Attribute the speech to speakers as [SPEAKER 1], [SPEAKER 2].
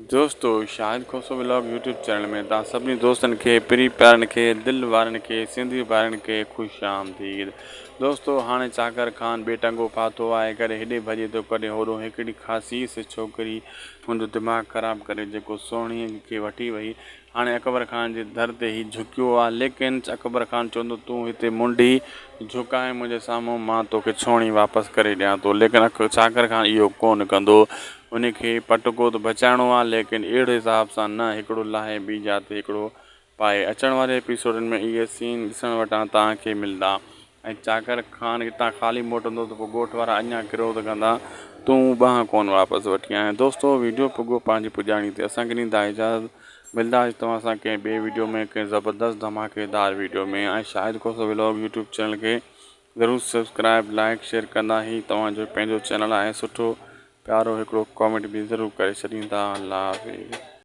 [SPEAKER 1] دوستو Shahid Khoso vlog YouTube channel ۾ توهان سڀني دوستن کي پري پيارن کي دل وارن کي سنڌي ڀائرن کي خوش آمديد دوستو هاڻي چاڪر خان بي ٽنگو ڦاٿو آهي ڪڏهن هيڏي ڀڄي ٿو ڪڏهن هوڏو هڪڙي خاصيس ڇوڪري هن جو دماغ خراب ڪري جيڪو سهڻي کي وٺي وئي هاڻي اڪبر خان جي در تي هي جهڪيو آ، ليڪن اڪبر خان چوندو تون هتي منڍي جهڪائي منهنجي سامهون مان توکي ڇوڻي واپس ڪري ڏيان ٿو، ليڪن چاڪر خان اهو ڪونه ڪندو، هن کي پٽڪو ته بچائڻو آ، ليڪن اهڙي حساب سان نه هڪڙو لاهي ٻي جاء تي هڪڙو پائي. اچڻ واري ايپيسوڊن ۾ اهي سين ڏسڻ وٽان توهان کي ملندا. ۽ چاڪر خان هتان خالي موٽندو ته پوء ڳوٺ وارا اڃا ڪروڌ ڪندا تون ٻانهن ڪونه واپس وٺي آئين دوستو ويڊيو پڳو پنهنجي پڄاڻي تي اسان کي ڏيندا اجازت ملداسين توهان سان ڪنهن ٻي ويڊيو ۾ ڪنهن زبردست ڌماڪيدار video ۾ ۽ Shahid Khoso vlog YouTube channel کي ضرور سبسڪرائب لائڪ شيئر ڪندا هي توهان جو پنهنجو چينل آهي سٺو پيارو هڪڙو ڪامينٽ به ضرور ڪري ڇڏيندا الله حافظ.